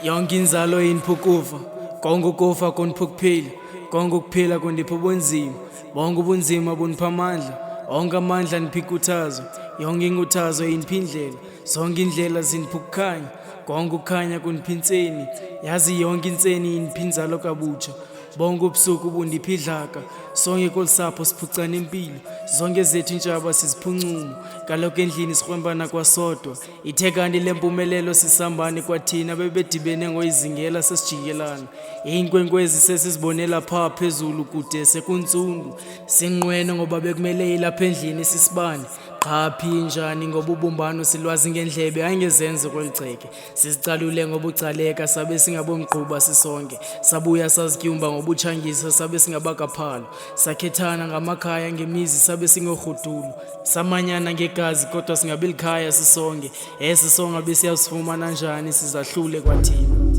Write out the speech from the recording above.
Yonke inzalo inipha ukufa, konke ukufa kunipha ukuphila, konke ukuphila kundipha ubunzima, bonke ubunzima bunipha amandla, onke amandla anipha inkuthazo, yonke inkuthazo inipha indlela, zonke indlela zinipha ukukhanya, konke ukukhanya kunipha inseni, yazi yonke inseni inipha inzalo kabutsha. Bonke ubusuku bundipha idlaka, sonke kolu sapho siphucana impilo, zonke zethu iintshaba siziphuncumo, kaloku endlini sikrwempana kwasodwa. Ithe kanti le mpumelelo sisambane kwathina bebedibene ngoyizingela sesijikelana. Iinkwenkwezi sesizibonela pha phezulu kude sekuntsundu. Sinqwene ngoba bekumele ilapha endlini sisibane. Qha phi njani ngoba ubumbano silwazi ngendlebe hayi ngezenzo kweli gceke. Sizicalule ngobucaleka sabe singabomgquba sisonke. Sabuya sazityumba ngobutshangisa sabe singabakaphalo. Sakhethana ngamakhaya ngemizi sabe singorhudulu. Samanyana ngegazi kodwa singabilikhaya sisonke. Esi songa besiyasifumana njani sizahlule kwathina.